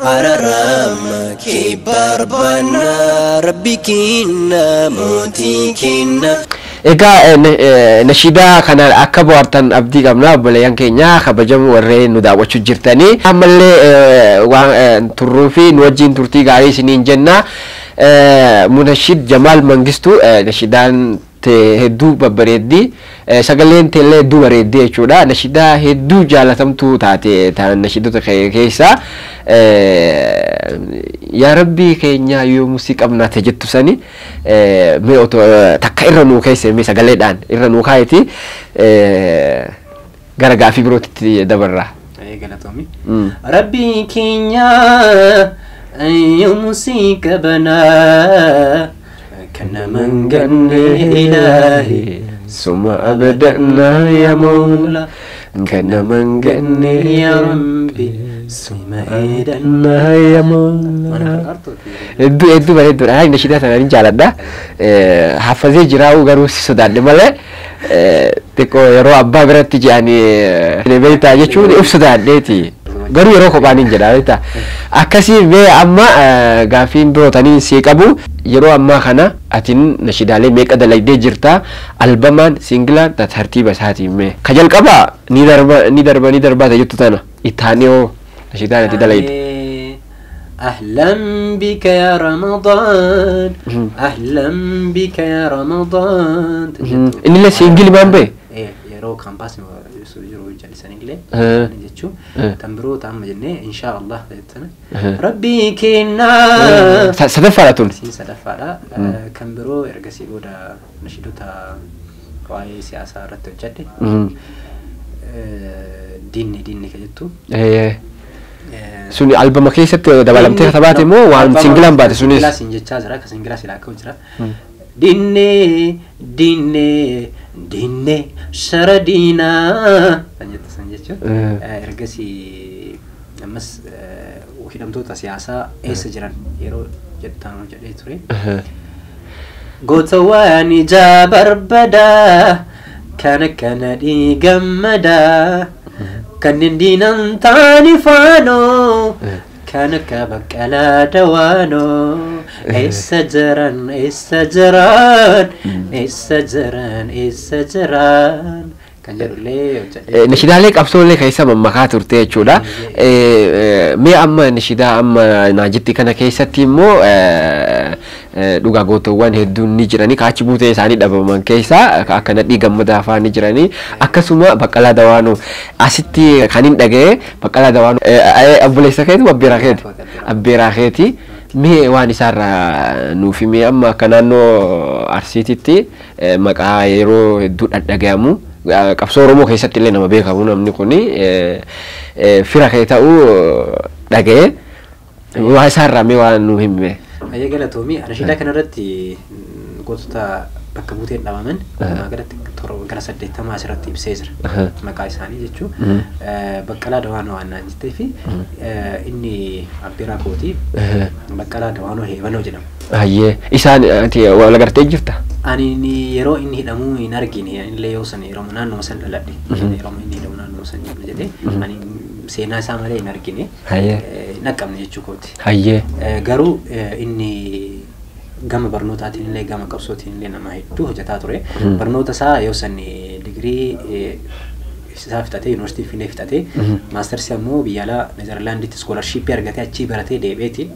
Araarama kee barbaanna, Rabbi kenna, mootii kenna. Egaa nashiidaa kana akka bohaartan abdii qabna, obboleeyyan keenya kabajamu warreen nu daawwachuu jirtanii. Ammallee waan turruu fi nu wajjin turtii gaarii isiniin jenna. Munashid Jamaal Mangistuu, nashiidaan hedduu babbareeddi. Sagaleen teellee hedduu bareeddi jechuudha. Nashiidaa hedduu jaalatamtuu taate nashiidota keessaa. Yaa Rabbii keenya yoomuu si qabna te jettu sani mee otoo takka irra nuu keessa, mee sagaleedhaan irra nuu kaayeti, gara gaafii birootitti dabarra. Galatoomi. Rabbii keenya yoomuu si qabna, kan nama hin ganne ilaahi. Suma abdanna ya Mola, kan nama hin ganne ya Rabbi suma eedanna ya Mola. Hedduu hedduu bareedduudha. Nashiidaa sana ni jaaladha. Haffazee jiraa'u garuu si sodaadhe malee, xiqqoo yeroo abbaa biratti jedhanii beektaa jechuun if sodaadheeti. Garuu yeroo kophaan hin jedha beektaa. Akkasii mee amma gaaffiin birootanii sii qabu, yeroo ammaa kana atin nashiidaalee meeqa dalagdee jirta, albamaan, singilaan, tartiiba isaatiin mee? Ka jalqabaa ni darba ni darba ni darbaa jettu tana ittaanii hoo nashiidaan ati dalagde? أهلا بك يا رمضان، أهلا بك يا رمضان. Inni illee single maan bahe? Yeroo kaampaasii yeroo jallisan illee jechuun tan biroo ta'amma jennee inshaa Allah jettana. Rabbii kennaa. Sadaffaadha tun. Siin sadaffaadha. Kan biroo ergasii booda nashiidota waa'ee siyaasaa irratti hojjedhe. Diinni diinni ka jettu. Suni albama keessatti dabalamtee katabate moo waan singilaan baate sunis? Singilaa siin jechaa jira, ka singilaa silaa akka jira. Dinnee dinnee dinnee shara diinaa kan jettu san jechuun. Ergasii ammas hidhamtoota siyaasaa eessa jiran yeroo jettan jedhee ture. Goota waan ijaa barbadaa kan akkana dhiigammadaa, kanneen diinan taani faanoo, kan akka Baqqalaa Dawaanoo, eessa jiran, eessa jiran, eessa jiran, eessa jiran kan jedhullee hojjedhee. Nashiidaalee qabsoolee keessa mammakaa turte jechuudha. Mee amma nashiidaa amma naajitti kana keessatti immoo dhugaa gootowwan hedduun ni jiranii kaachi buutee isaanii dhabaman keessaa akka Nadhii Gammadaa fa'aa ni jiranii, akkasuma Baqqalaa Dawaanoo asitti kan hin dhaga'e. Baqqalaa Dawaanoo obboleessa keeti, abbeeraa keeti? Abbeeraa keeti. Mee waan isaarraa nuuf himee. Amma akka naannoo Arsiititti maqaa yeroo hedduu dhadhagayamu, qabsoo Oromoo keessatti illee nama beekamu, namni kuni fira kee ta'uu dhaga'e, waa isaarraa mee waan nu hime. Ayyee, galatoomii. Nashiidaa kanarratti gootota bakka buuteen dhabaman walumaa galatti gara 80 asirratti ibsee jira. Maqaa isaanii jechuun Baqqalaa Dawaanoo waan naan jettee fi inni abbeeraa kooti, Baqqalaa Dawaanoo Heebanoo jedhama. Ayyee, isaan ati wal agartee jirta? Ani yeroo inni hidhamuu hin argine, illee yoo san yeroo naannoo san dhaladhe, yeroo inni hidhamu naannoo san jedhee ani seenaa isaa malee hin argine. Hin dhaqqabne jechuu kooti. Garuu inni gama barnootaatiin illee gama qabsootiin illee nama hedduu hojjetaa ture. Barnoota isaa yoo san digirii isaa fixatee, yuunivarsiitii Finfinnee fixatee, maastarsii ammoo biyya alaa Neezerlaanditti scholarshipii argatee achii baratee deebi'eeti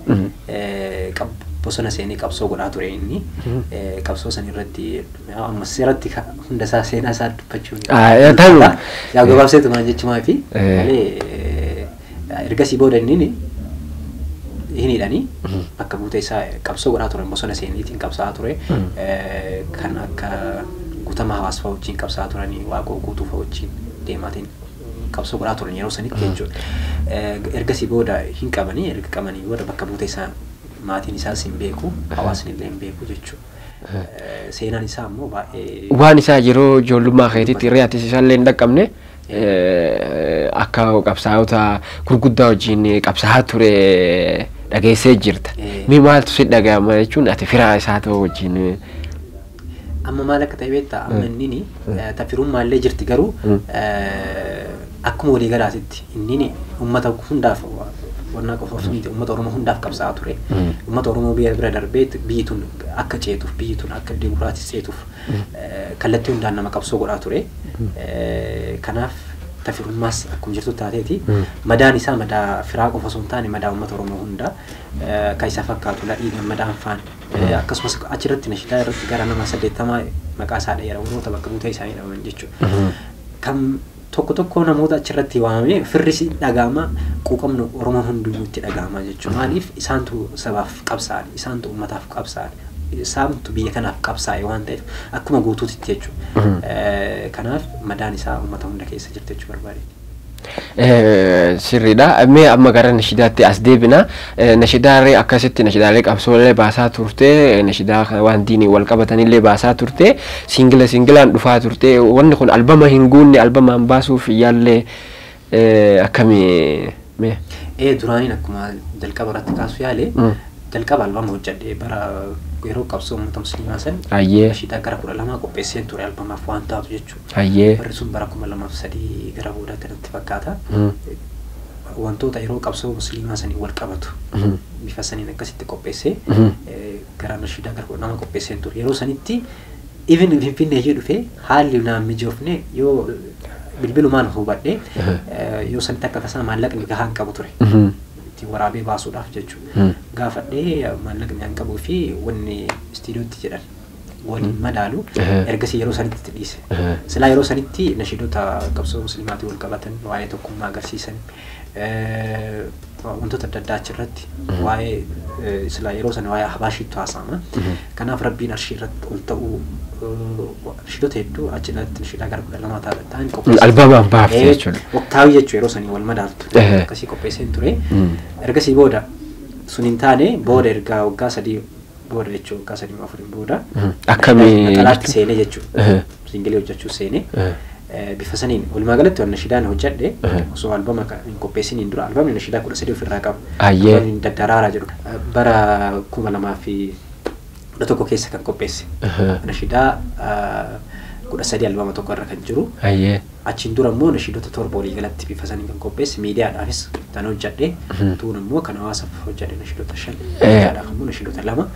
bosona seenee qabsoo godhaa ture inni. Qabsoo san irratti amma seeratti hunda isaa seenaa isaa dubbachuun. Yaa gabaabseetu maal jechumaa fi malee ergasii booda inni hin hidhanii bakka buutee isaa qabsoo godhaa turan, bosona seeniitiin qabsaa'aa ture. Kan akka Guutamaa Hawaas fa'aa wajjin qabsaa'aa turanii, Waaqoo Guutuu fa'aa wajjin deemaatiin qabsoo godhaa turan yeroo sanitti jechuudha. Ergasii booda hin qabanii, erga qabanii booda bakka buutee isaa maatiin isaas hin beeku, hawaasni illee hin beeku jechuudha. Seenaan isaa immoo baay'ee. Waan isaa yeroo ijoollummaa keetiitti hiriyaatis isaallee hin dhaqqabne, akka qabsaa'ota gurguddaa wajjin qabsaa'aa ture dhageessee jirta. Mee maaltu si dhaga'ama jechuun ati firaa isaa ta'uu wajjin? Amma maal akka ta'e beektaa? Amma inni tafirummaa illee jirti, garuu akkuma waliigalaatitti inni uummata hundaaf wannaa qofa osoo miti uummata Oromoo hundaaf qabsaa'aa ture. Uummata Oromoo biyya bira darbee biyyi tun akka ceetuuf biyyi tun akka dimokiraatii ceetuuf kallattii hundaan nama qabsoo godhaa ture. Kanaaf tafirummaas akkuma jirtu taateeti. Madaan isaa madaa firaa qofa osoo hin taane madaa uummata Oromoo hundaa kan isa fakkaatu ladhii gammadaan faan akkasumas achirratti nashidaa irratti gara nama 80 maqaa isaa dheera warroota bakka buutee isaanii dhabaman jechuudha. Kan tokko tokko namoota achirratti waamamee firri dhaga'ama quuqamnu Oromoo hundiyyuu itti dhaga'ama jechuudha. Maaliif isaantu sabaaf qabsaa'an, isaantu uummataaf qabsaa'an, isaantu biyya kanaaf qabsaa'e waan ta'eef akkuma guutuutitti jechuudha. Kanaaf madaan isaa uummata hunda keessa jirti jechuu barbaade. Sirriidha. Mee amma gara nashidaatti as deebina. Nashidaalee akkasitti nashidaalee qabsoolee baasaa turte, nashidaa waan diinii wal qabatanillee baasaa turte, singila singilaan dhufaa turte. Wanni kun albama hin guunne albamaan baasuuf yaallee akkamii mee? Duraaniin akkuma jalqaba irratti kaasuu yaale jalqaba albama hojjedhee bara yeroo qabsoo uummata musliimaa san nashidaa gara 12 qopheesseen ture albamaaf waan taatu jechuudha. Barri sun bara 2003 gara boodaatti natti fakkaata. Wantoota yeroo qabsoo musliimaa sanii wal qabatu bifa saniin akkasitti qopheessee gara nashidaa gara 12 qopheesseen ture. Yeroo sanitti even Finfinnee ishee dhufee haalli naan mijoofne yoo bilbilumaan hubadhe yoo sanitti akka tasaa maallaqni gahaan qabu ture. Waraabee baasuudhaaf jechuudha. Gaafadhee maallaqni aan qabuu fi wanni istiidiyootti jedhan waliin madaalu ergasii yeroo sanitti dhiise. Silaa yeroo sanitti nashiidota qabsoo musliimaatiin wal qabatan waa'ee tokkummaa agarsiisan wantoota adda addaa achirratti waa'ee silaa yeroo sana waa'ee Habaashiitu haasa'ama. Kanaaf Rabbiin arshii irratti ol ta'uu nashiidota hedduu achirratti nashiidaa gara 12 ta'an qopheessee. Albamaan baafte jechuudha. Waqtaawii jechuudha yeroo sanii wal madaaltu. Akkasii qopheesseen ture. Ergasii booda sun hin taane booda ergaa waggaa 3 booda jechuudha waggaa 3 4 booda. Akkamii? Naxalaatti seenee jechuudha. Singilii hojjechuu seenee. Bifa saniin walumaa galatti waan nashidaan hojjedhe osoo albama hin qopheessiniin dura albamni nashidaa 13 ofirraa qaba. Albamni Daddaraaraa jedhu bara 2011 keessa kan qopheesse. Nashidaa 13 albama tokko irra kan jiru. Achiin dura immoo nashiidota 7 walii galatti bifa saniin kan qopheesse miidiyaadhaafis kan hojjedhe. Tuun immoo kan hawaasaaf hojjedhe nashiidota 5 miidiyaadhaaf immoo nashiidota 2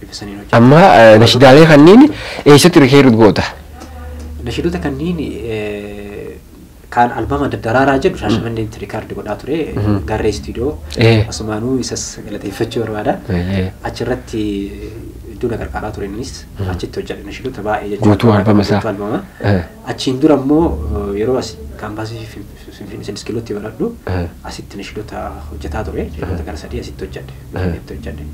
bifa saniin hojjedhe. Amma nashidaalee kanneen eessatti rikeerdu goota? Nashiidota kanneen kan albama Daddaraaraa jedhu Shaashamanneetti rikaardi godhaa ture Garree istiidiyoo asumaanuu isas galateeffachuu barbaada. Achirratti iddoo na gargaaraa ture innis achitti hojjedhe nashiidota baay'ee jechuudha. Guutuu albama isaa. Achiin dura immoo yeroo as kaampaasii Finfinnee 6 kiilootti baradhu asitti nashiidota hojjetaa ture. Nashiidota gara 3 asitti hojjedhe. Finfinneetti hojjedhe.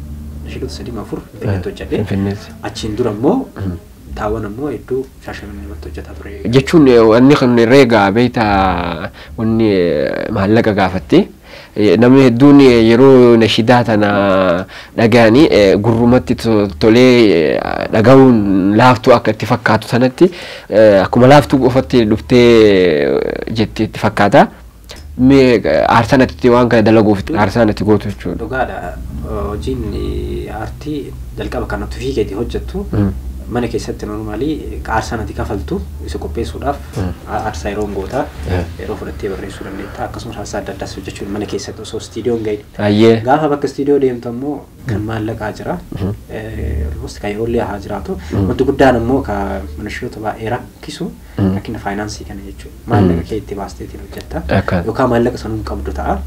Nashiidota 3 4 Finfinneetti hojjedhe. Achiin dura immoo taawwan ammoo hedduu Shaashamanneetti hojjetaa ture. Jechuun wanni kun reegaa beektaa wanni maallaqa gaafatti. Namni hedduun yeroo nashidaa tana dhaga'anii gurrumatti tolee dhaga'uun laaftuu akka itti fakkaatu sanatti akkuma laaftuu qofatti dhuftee jetti itti fakkaata. Mee aarsaan ati waan kana dalaguuf aarsaan ati gootu jechuudha. Dhugaadha. Hojiin aartii jalqaba kan nuti ofii keetii hojjettu mana keessatti normaalii aarsaan ati kafaltu isa qopheessuudhaaf aarsaa yeroo gootaa yeroo fudhattee barreessuu dandeetta akkasumas aarsaa adda addaas hojjechuun mana keessatti osoo istiidiyoon gahin. Gaafa bakka istiidiyoo deemtu ammoo kan maallaqaa jira. Almost kan yeroollee haa jiraatu. Wanti guddaan ammoo kan manishoota baay'ee rakkisu rakkina faayinaansii kana jechuudha. Maallaqa kee itti baasteetiin hojjetta yookaan maallaqa sanuun qabdu ta'a.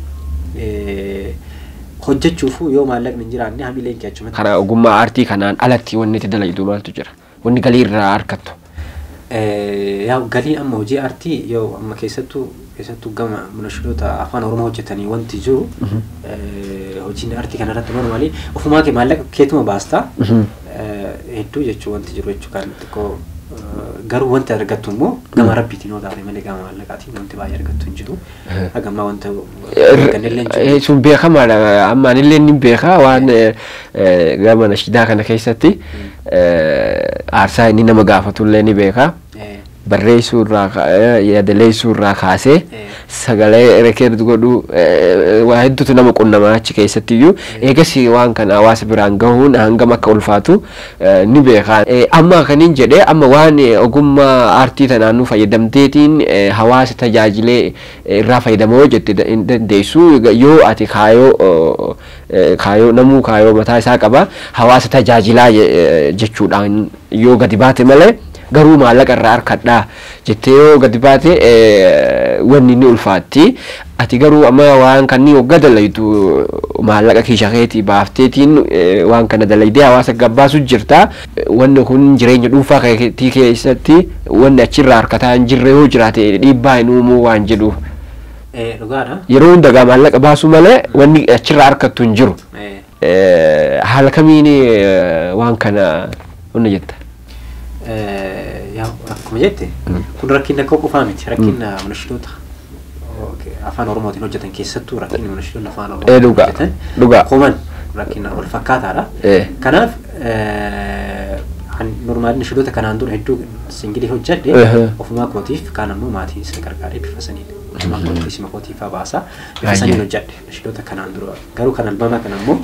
Hojjechuufuu yoo maallaqni hin jiraanne hamileen kee achumatti. Karaa ogummaa aartii kanaan alatti wanni itti dalagdu maaltu jira? Wanni galii irraa argattu? Galii amma hojii aartii yoo amma keessattuu gama manishoota afaan Oromoo hojjetanii wanti jiru hojiin aartii kanarratti normaalii ofumaa kee maallaqa keetuma baastaa hedduu jechuu wanti jiru jechuu kan xiqqoo garuu wanti argattu immoo gama rabbiitiin yoo taate malee gama maallaqaatiin wanti baay'ee argattu hin jiru. Haga ammaa wanta argannellee hin jiru. Sun beekamaadha. Amma anillee ni beeka waan gama nashidaa kana keessatti aarsaa inni nama gaafatullee ni beeka. Barreessuu irraa, yaadaleessuu irraa kaasee sagalee record godhuu, waa hedduutu nama qunnamaa achi keessatti iyyuu. Eegas waan kana hawaasa biraan gahuun hangam akka ulfaatu ni beeka. Amma kaniin jedhee, amma waan ogummaa aartii tanaan nu fayyadamteetiin hawaasa tajaajilee irraa fayyadamoo jette hin dandeessu. Yoo ati kaayoo, namuu kaayoo mataa isaa qaba, hawaasa tajaajilaa jechuudhaan yoo gadi baate malee, garuu maallaqa irraa harkadhaa jettee yoo gadi baate wanni ni ulfaatti. Ati garuu amma waan kanneen hogga dalaytu maallaqa kiisha keetii baafteetiin waan kana dalaydee hawaasa gabbaasu jirta. Wanni kun jireenya dhuunfaa keetii keessatti wanni achirraa harkataa hin jirre yoo jiraate dhiibbaa hin uumuu waan jedhu. Dhugaadha. Yeroo hundagaa maallaqa baasuu malee wanni achirraa harkattu hin jiru. Haala kamiin waan kana wanna jetta? Akkuma jette, kun rakkina koo qofaa miti, rakkina munashidoota afaan Oromootiin hojjetan keessattuu, rakkinni munashidoonni afaan Oromootiin hojjetan koman rakkina wal fakkaataadha. Kanaaf normaali nashidoota kanaan dura hedduu singilii hojjedhe ofumaa kootiif, kaan ammoo maatiin isa gargaaree bifa saniin ofumaa kootiif isima kootiif baasa bifa saniin hojjedhe nashidoota kanaan dura. Garuu kan albamaa kana ammoo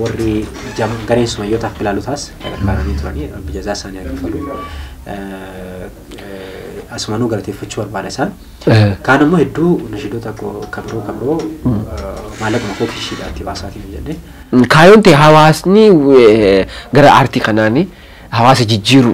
warri gareen sumayyootaaf bilaaluutaas gargaaranii turanii, rabbi jazaa isaanii haa kaffalu. Asumanuu galateeffachuu barbaada isaan. Kaan ammoo hedduu nashidoota kabiroo maallaquma koo kiishiidhaatti baasaatiin hojjedhe. Kaayoon ta'e hawaasni gara aartii kanaani hawaasa jijjiiru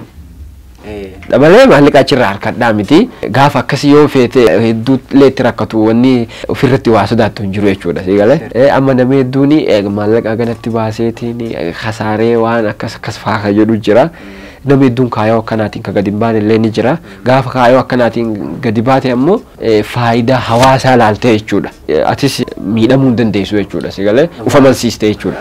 dabalee maallaqa achirraa harkadhaa miti. Gaafa akkasii yoo feete hedduu illee itti rakkatu, wanni ofirratti waa sodaattu hin jiru jechuudha. Si galee amma namni hedduun maallaqa ganatti baaseetiin kasaaree waan akkas akkas faa kan jedhu jira. Namni hedduun kaayoo akkanaatiin kan gadi hin baane illee ni jira. Gaafa kaayoo akkanaatiin gadi baate ammoo faayidaa hawaasaa laaltee jechuudha. Atis miidhamuu hin dandeessu jechuudha. Si galee uf amansiiste jechuudha.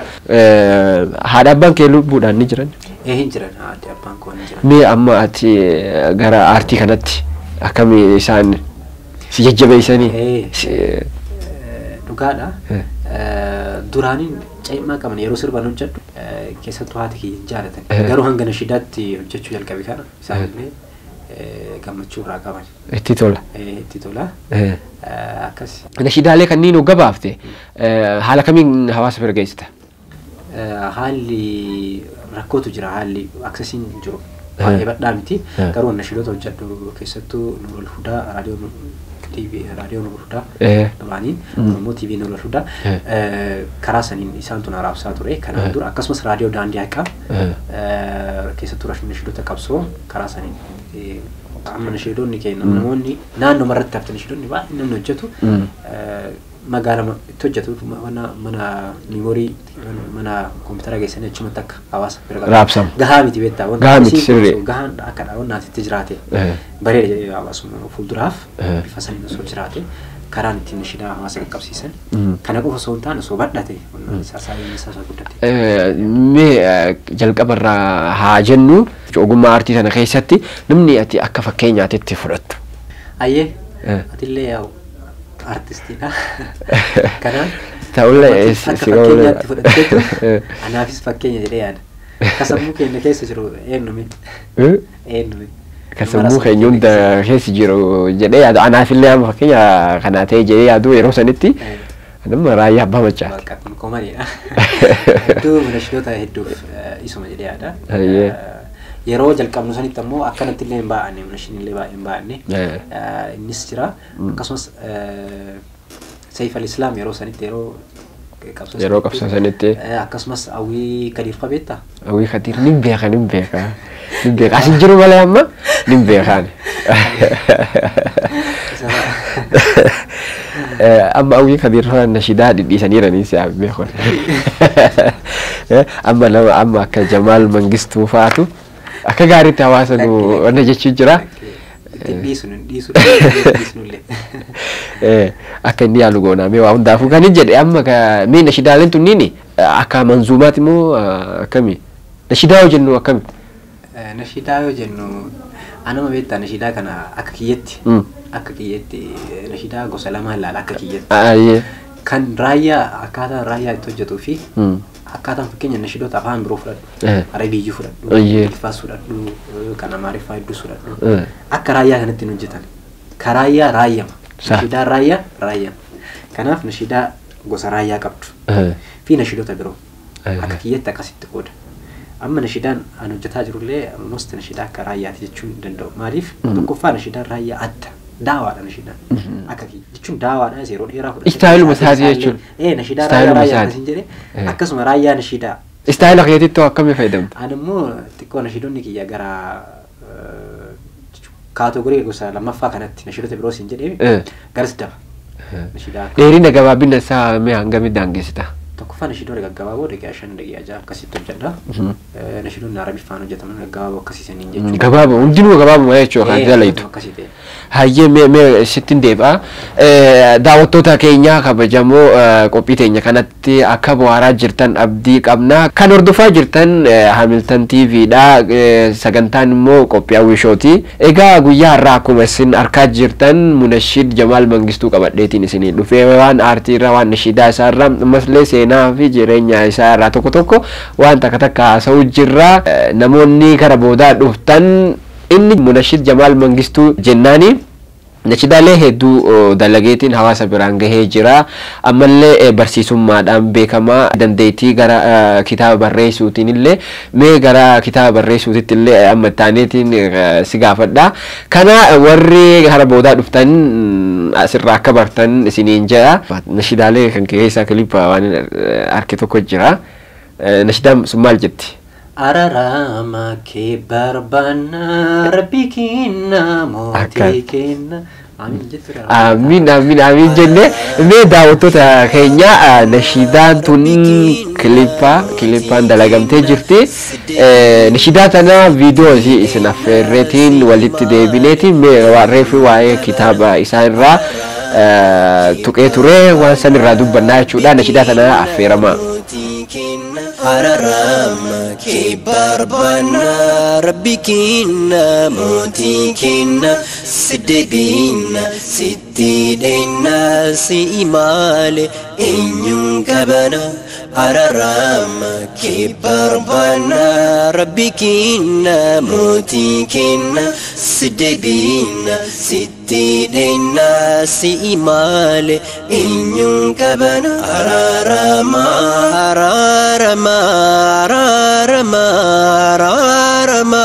Haadha abbaan kee lubbuudhaan ni jiran? Hin jiran, haadhi abbaan koo ni jiran. Mee amma ati gara aartii kanatti akkamii isaan si jajjabeessanii? Dhugaadha. Duraaniin caa'imaa qaban yeroo sirban hojjedhu keessattuu haati kiyya hin jaalatan. Garuu hanga nashidaatti hojjechuu jalqabe kana isaan illee gammachuu irraa qaban. Itti tola. Itti tola. Akkas. Nashidaalee kanneen hogga baafte haala kamiin hawaasa bira geessita? Haalli rakkootu jira, haalli aksesiin jiru. Baay'ee bal'aa miti. Garuu nashidoota hojjedhu keessattuu Nurul Hudaa, raadiyoo TV, raadiyoo Nurul Hudaa duraanii immoo TV Nurul Hudaa, karaa saniin isaan tun raabsaa ture kanaan dura. Akkasumas raadiyoo Daandii Haqaa keessattuu nashidoota qabsoo karaa saniin. Amma nashidoonni keenya namoonni naannoo marratti hafte nashidoonni baay'ee namni hojjetu magaala itti hojjetu mana miimoorii, mana kompiitara geessanii achumatti akka hawaasa bira raabsamu. Gahaa miti beektaa. Gahaa miti, sirrii. Gahaan akka dhaabbannaatti jiraate bareeda jedhee hawaasuma fuulduraaf bifa saniin osoo jiraate, karaan ittiin nashidaa hawaasa qaqqabsiisan kana qofa osoo hin taane osoo bal'ate isaa guddate. Mee jalqabarraa haa jennu, ogummaa aartii sana keessatti namni ati akka fakkeenyaatti fudhattu. Ayyee, atillee yaa'u artistiidha. Kanaaf Ta'ullee akka fakkeenyaatti fudhatteetu anaafis fakkeenya jedhee yaada. Ka sammuu keenya keessa jiru eenyumi? Eenyumi? Ka sammuu keenya hunda keessa jiru jedhee yaadu, anaafillee amma fakkeenya kana ta'e jedhee yaadu yeroo sanitti nama Raayyaa Abbaa Maccaati. Bakka kun komaniidha. Hedduu nashidoota hedduuf isuma jedhee yaada. Yeroo jalqabnu sanitti ammoo akkanatti illee hin baa'anne, nashiin illee baay'ee hin baa'anne. Innis jira. Akkasumas Seif al-Islaam yeroo sanitti, yeroo qabsoo Yeroo qabsoo sanitti. Akkasumas Hawwii Kadiir fa beektaa? Hawwii Kadiir nin beeka, nin beeka. Nin beeka. As hin jiru malee amma nin beekaan. Amma Hawwii Kadiir fa nashidaa dhidhiisaniiranii si beekon. Amma nama amma akka Jamaal Mangistuu faatu akka gaariitti hawaasa nu wanna jechuun jira. Dhiisu dhiisu dhiisnullee. Akka inni yaalu goonaa. Mee waa hundaafuu kan hin jedhe, amma mee nashidaaleen tunniin akka manzuumaati moo akkami? Nashidaa yoo jennu akkami? Nashidaa yoo jennu, anama beektaa, nashidaa kana akka kiyyetti nashidaa gosa lama ilaala akka kiyyetti. Kan Raayyaa, akkaataa Raayyaa itti hojjetuu fi Akkaataan fakkeenya nashidoota afaan biroo fudhadhu. Arabiyyuu fudhadhu. Ingiliffaas fudhadhu. Kan Amaariffaa hedduus fudhadhu. Akka raayyaa kanatti hin hojjetan. Karaayyaa raayyama. Nashidaa raayyaa raayyama. Kanaaf nashidaa gosa raayyaa qabdu. Fi nashidoota biroo. Akka kiyyatti akkasitti qooda. Amma nashidaan an hojjetaa jirullee almost nashidaa akka raayyaati jechuu hin danda'u. Maaliif tokkoffaa nashidaan raayyaa adda. Daawaadha nashidaan. Akka jechuun daawaadha yeroo dheeraa fudhate. Istaayiluma isaati jechuudha. Nashidaa raayyaa raayyaa akkasiin jedhee akkasuma raayyaa nashidaa. Istaayila keetitti akkamii fayyadamta? Ani immoo xiqqoo nashidoonni kiyya gara kaatoogorii gosa lammaffaa kanatti nashidoota biroo siin jedhee garas daba. Dheerina gabaabina isaa mee hangamii daangessita? Tokkoffaa nashidoota gaggabaaboo daqiiqaa 5 daqiiqaa 6 akkasitti hojjedha. Nashidoonni Arabiffaan hojjetaman gaggabaaboo akkasiisaniin jechuudha. Gabaaboo hundinuu gabaabuma jechuudha kan jalayitu. Hayyee mee sittin deebi'a. Daawwattoota keenya kabajamoo qophii teenya kanatti akka bohaaraa jirtan abdii qabna. Kan hordofaa jirtan Hamilton TV dha. Sagantaan immoo qophii hawwishooti. Egaa guyyaa har'aa akkuma isin argaa jirtan Munashid Jamaal Mangistuu qabadheetiin isinii dhufee waan aartii irraa waan nashidaa isaa irraa ammallee seenaa fi jireenya isaa irraa tokko tokko waan takka takka haasa'u jirra. Namoonni kara boodaa dhuftan inni Munashid Jamaal Mangistuu jennaani nashidaalee hedduu dalageetiin hawaasa biraan gahee jira. Ammallee barsiisummaadhaan beekamaa dandeettii gara kitaaba barreessuutiin illee mee gara kitaaba barreessuutitti illee amma taaneetiin si gaafadha. Kana warri kara boodaa dhuftan asirraa akka bartan isiniin jedha. Nashidaalee kan keessaa kilipa waan harki tokko jira. Nashidaan sun maal jetti? Araarama kee barbaanna rabbi kenna mootii kenna. Amiin amiin amiin jenne mee daawwattoota keenya nashidaan tun kilippaan dalagamtee jirti. Nashidaa tana viidiyoo isin affeerreetiin walitti deebineetiin mee reefu waa'ee kitaaba isaa irraa tuqee ture waan san irraa dubbannaa jechuudha. Nashidaa tana affeerama. Araarama kee barbaanna rabbi kenna mootii kenna si deebina sitti dheenna si maale eenyuun qabana. Araarama kee barbaanna rabbi kenna mootii kenna si deebina sitti dheenna si maale eenyuun qabana. Araarama araarama araarama araarama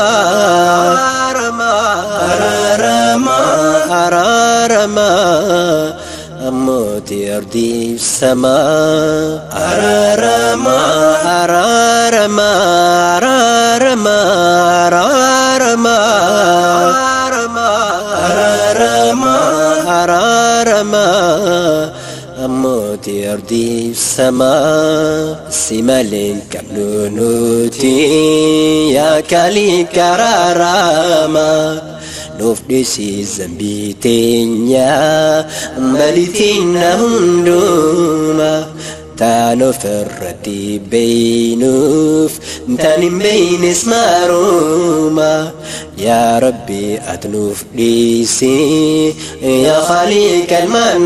araarama araarama mootii ardiif samaa. Araarama araarama araarama araarama araarama araarama mootii ardiif samaa. Si malee qabnu nuti yaa kaalii karaarama. Nuuf dhiisi zambii teenya balitiin hunduma. Taan ofirratti beeynuuf taan hin beeynes maaruma. Yaa Rabbi ati nuuf dhiisi yaa Khaaliqa ilmaan.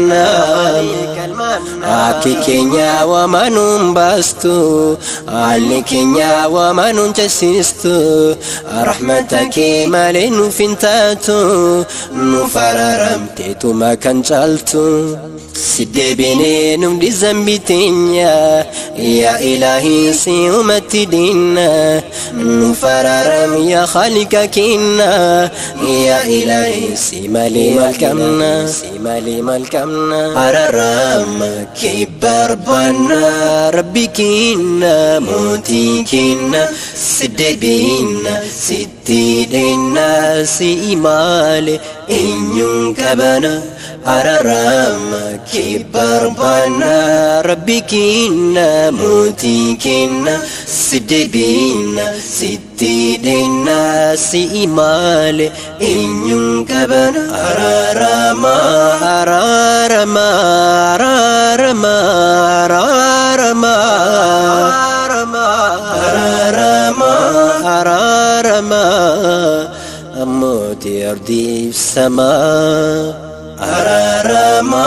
Akki keenya waamanuun baastu haalli keenya waamanuun ceesistu. Rahmata kee malee nuuf hin taatu nuuf araaramteetuma kan caaltu. Si deebinee nuuf dhiisi zambii teenya yaa Ilaahii si uumatti diinna. Nuuf araaram yaa Khaaliqa keenya yaa Ilaahii si malee maal qabna si malee maal qabna. Araarama kee barbaanna rabbi kenna mootii kenna si deebina sitti dheenna si maale eenyuun qabana. Araarama kee barbaanna rabbi kenna mootii kenna si deebina sitti dheenna si maale eenyuun qabana. Araarama araarama araarama araarama araarama araarama mootii ardiif samaa. Araarama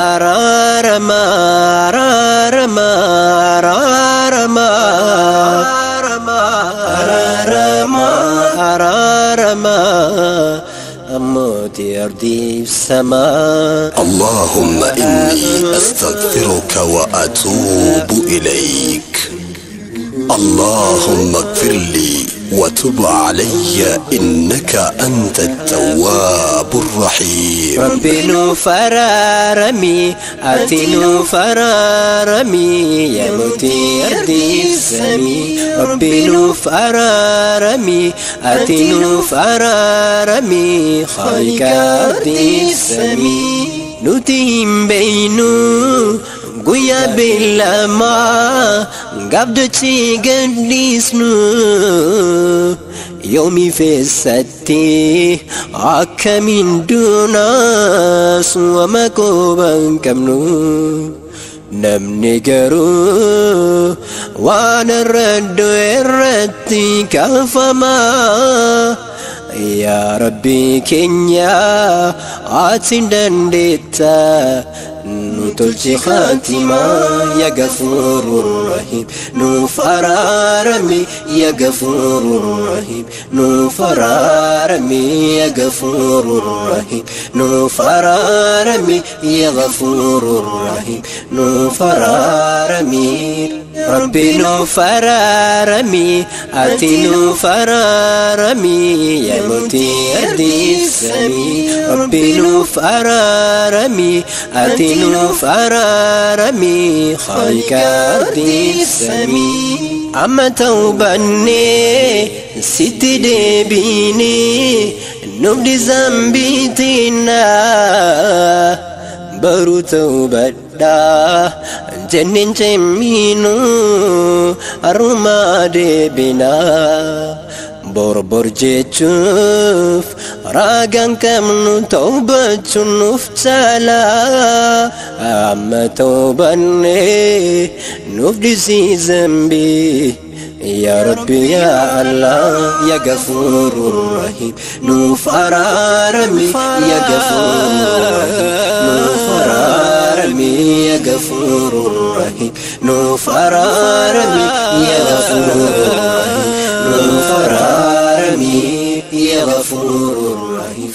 araarama araarama araarama أرضي السماء. اللهم إني أستغفرك وأتوب إليك. اللهم اغفر لي وتب علي إنك أنت التواب الرحيم. ربي نفرارمي أتي نفرارمي يا موتي أرضي السمي. ربي نفرارمي أتي نفرارمي خالق أرضي السمي. نتيم بينو guyyaa beellamaa gaaf-dachee gadhiisnu yoomi feessatti akkamiin duunaas wama quban qabnu. Namni garuu waan irra du'e irratti kaafamaa. Yaa Rabbi keenya ati dandeetta نتلجي خاتمة يا غفور رحيم نفرارمي يا غفور رحيم نفرارمي يا غفور رحيم نفرارمي يا غفور رحيم نفرارمي. ربي نفرارمي أتي نفرارمي يا موتي أرضي السمي. ربي نفرارمي أتي نفرارمي خالق أرضي السمي. أما توبني ستي دبيني نبدي زنبيتنا برو توبدا جنين جمينو أرما دبنا borbor jechuuf ragaan qabnu tawbachuun nuuf caala. Amma tawbanne nuuf dhiisii zambii يا ربي يا الله يا غفور رحيم نفرارمي يا غفور رحيم نفرارمي يا غفور رحيم نفرارمي يا غفور رحيم نفرارمي يا غفور رحيم.